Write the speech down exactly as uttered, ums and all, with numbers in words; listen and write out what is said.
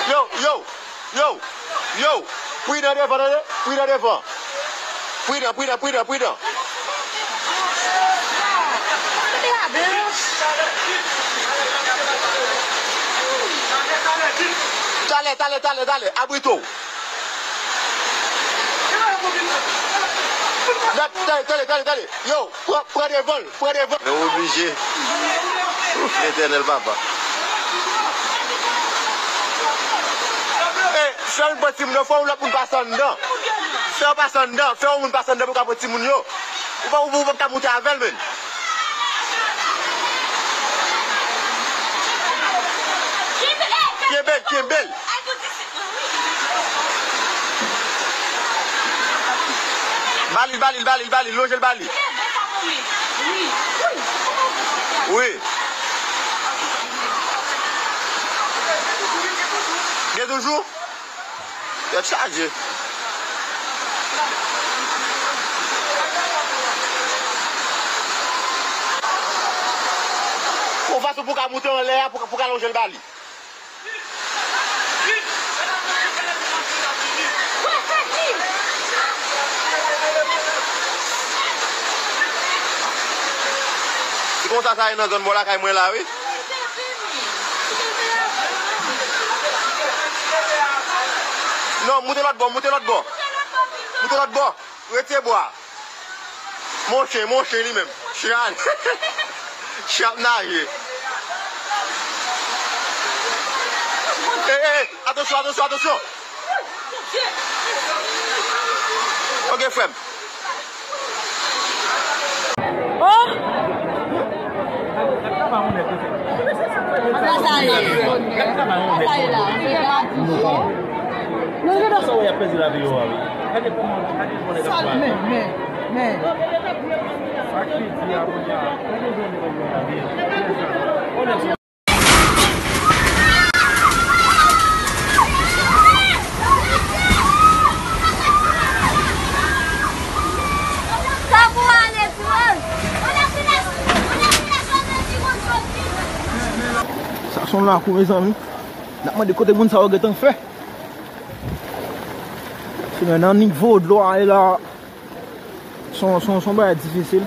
Yo, yo, yo, yo. Pridan devan, tande? Pridan devan. Pridan, pridan, pridan, pridan. Talè, talè, talè, talè. Abrite w. Tande, tande, tande, tande. Yo, pran, pran devan l, pran devan l. Yo oblije. Ouf, Letènèl papa. E, fè yon lòt timoun, fè yon lòt moun pase anndan. Fè yon pase anndan, fè yon moun pase anndan pou ka pran timoun yo. Ou pa, ou, ou pa ka moute avè l, menn. Kenbe l, kenbe l. Ba li, ba li, ba li, ba li, lonje l ba li. Wi. Gen toujou? Tèt chaje. Yon fason pou ka moute anlè a, pou, pou ka lonje l ba li. Se konsa sa ye nan zòn bò lakay mwen la, wi. Non, moute lòt bò, moute lòt bò. Moute lòt bò. Retire bwa. Mon chen, mon chen li menm. Chen an. Chen ap naje. E, e, atansyon, atansyon, atansyon. Ok, frè m. Oh! Sa sa ye? Sa sa ye la? Sa w ap pèdi lavi yo a, wi. Gade kòman, gade kòman nèg ap pale. Men, men, men. Sa ki di a, kounye a, gade jan nèg ap pale. Sa se yon lakou, mezanmi. N ap mande kote moun sa yo gentan fè. Se nan, nan nivo dlo a ye la. Se yon, se yon, se yon bagay difisil.